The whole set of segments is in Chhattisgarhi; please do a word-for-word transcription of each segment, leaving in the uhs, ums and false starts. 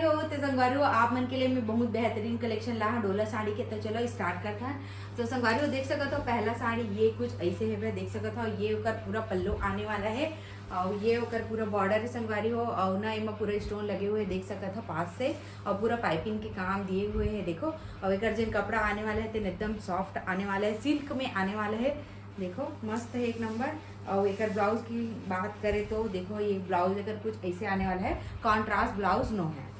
तो संगवारी हो, आप मन के लिए मैं बहुत बेहतरीन कलेक्शन ला हूँ डोला साड़ी के। तो चलो स्टार्ट करता है। तो संगवारी हो, देख सकत हो, पहला साड़ी ये कुछ ऐसे है, देख सकत हो, ये ओकर पूरा पल्लू आने वाला है और ये ओकर पूरा बॉर्डर है संगवारी हो। और ना एमा पूरा स्टोन लगे हुए देख सकत हो पास से, और पूरा पाइपिंग के काम दिए हुए है देखो। और एकर जेन कपड़ा आने वाला है तेन एकदम सॉफ्ट आने वाला है, सिल्क में आने वाला है। देखो मस्त है एक नंबर। और एकर ब्लाउज की बात करें तो देखो, ये ब्लाउज एकर कुछ ऐसे आने वाला है, कॉन्ट्रास्ट ब्लाउज नो है।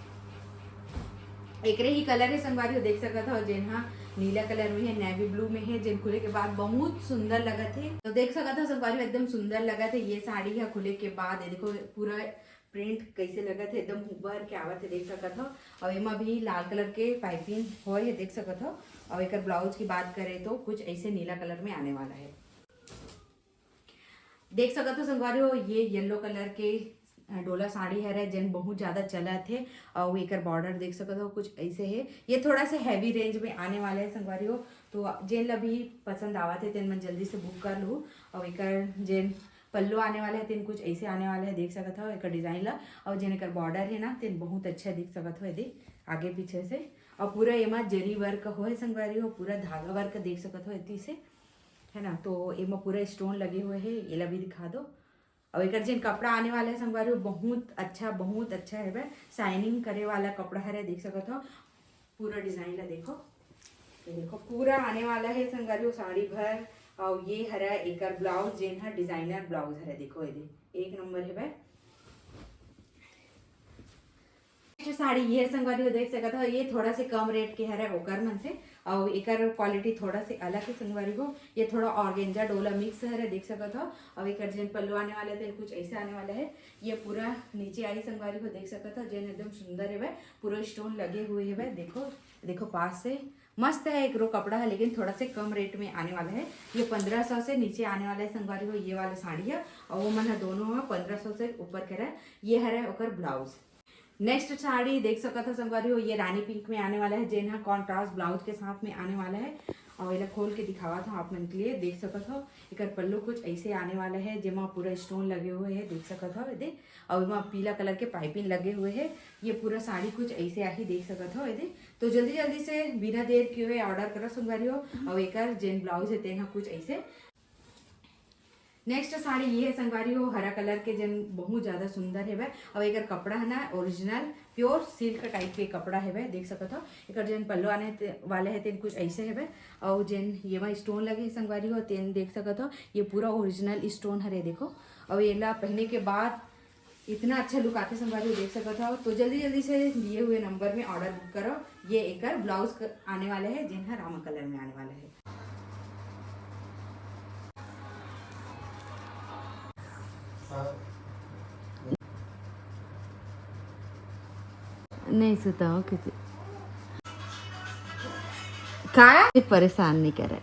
एकरे ही कलर है संगवारी हो, देख सकत हो, जेन हा नीला कलर में है, नेवी ब्लू में है, जेन खुले के बाद बहुत सुंदर लगत है। तो देख सकत हो संगवारी हो, एकदम सुंदर लगत है ये साड़ी है खुले के बाद। ये देखो पूरा प्रिंट कैसे लगत है, एकदम उभर के आवत है, देख सकत हो। और एमा भी लाल कलर के पाइपिंग होए है, देख सकत हो। और एकर ब्लाउज की बात करें तो कुछ ऐसे नीला कलर में आने वाला है। देख सकत हो संगवारी हो, ये येलो कलर के अ, डोला साड़ी हरे, जेन बहुत ज्यादा चलत है और एकर बॉर्डर देख सकत हो कुछ ऐसे है। ये थोड़ा सा हैवी रेंज में आने वाला है संगवारी हो, तो जेन ला भी पसंद आवत है तेन मन जल्दी से बुक कर लू। और एकर जेन पल्लू आने वाला है तेन कुछ ऐसे आने वाला है, देख सकत हो एकर डिजाइन ला। और जेन एकर बॉर्डर है ना, तेन बहुत अच्छा देख सकत हो, ये देख आगे पीछे से। और पूरा एमा जरी वर्क होए संगवारी हो, पूरा धागा वर्क देख सकत हो एती से, है ना। तो एमा पूरा स्टोन लगे हुए है, एला भी दिखा दो। और एकर जेन कपड़ा आने वाला है संगवारी हो, बहुत अच्छा, बहुत अच्छा है बे, शाइनिंग करे वाला कपड़ा हरे, देख सकत हो। पूरा डिजाइन ला देखो, ये देखो पूरा आने वाला है संगवारी हो साड़ी भर। और ये हरा एकर ब्लाउज, जेन हर डिजाइनर ब्लाउज हरे, देखो ये दे, एक नंबर है बे। नेक्स्ट साड़ी ये संगवारी हो देख सकत हो, ये थोड़ा से कम रेट के हरे ओकर मन से, और एकर क्वालिटी थोड़ा से अलग है संगवारी हो। ये थोड़ा ऑर्गेंजा डोला मिक्स हरे, देख सकत हो। और एकर जेन पल्लू आने वाले थे कुछ ऐसे आने वाला है। ये पूरा नीचे आई संगवारी हो देख सकत हो, जेन एकदम सुंदर है बे, पूरा स्टोन लगे हुए है बे। देखो, देखो पास से मस्त है एकरो कपड़ा है, लेकिन थोड़ा से कम रेट में आने वाला है। ये पंद्रह सौ से नीचे आने वाला है संगवारी हो, ये वाला साड़ी है। और वो मन है दोनों है पंद्रह सौ से ऊपर के रहे। ये हरे ओकर ब्लाउज। नेक्स्ट साड़ी देख सकत हो संगवारी हो, ये रानी पिंक में आने वाला है, जेन हा कॉन्ट्रास्ट ब्लाउज के साथ में आने वाला है। और एला खोल के दिखावत हूँ आप मन के लिए, देख सकत हो एकर पल्लू कुछ ऐसे आने वाला है, जेमा पूरा स्टोन लगे हुए है, देख सकत हो ये दे। और एमा पीला कलर के पाइपिंग लगे हुए है। ये पूरा साड़ी कुछ ऐसे आही, देख सकत हो ये दे। तो जल्दी जल्दी से बिना देर किए हुए ऑर्डर करो संगवारी हो। और एकर जेन ब्लाउज है तेन हा कुछ ऐसे। नेक्स्ट साड़ी ये है संगवारी हो, हरा कलर के, जेन बहुत ज्यादा सुंदर है बे। और एकर कपड़ा है ना ओरिजिनल प्योर सिल्क टाइप के कपड़ा है बे, देख सकत हो। एकर जेन पल्लू आने ते-, वाले है तेन कुछ ऐसे है बे। और जेन ये मा स्टोन लगे है संगवारी हो, तेन देख सकत हो, ये पूरा ओरिजिनल स्टोन हरे देखो। और ये ला पहने के बाद इतना अच्छा लुक आते संगवारी हो, देख सकत हो। तो जल्दी जल्दी से दिए हुए नंबर में ऑर्डर बुक करो। ये एकर ब्लाउज क-, आने वाले है, जेन हा रामा कलर में आने वाला है। नहीं सुता हो किसी का, परेशान नहीं करे।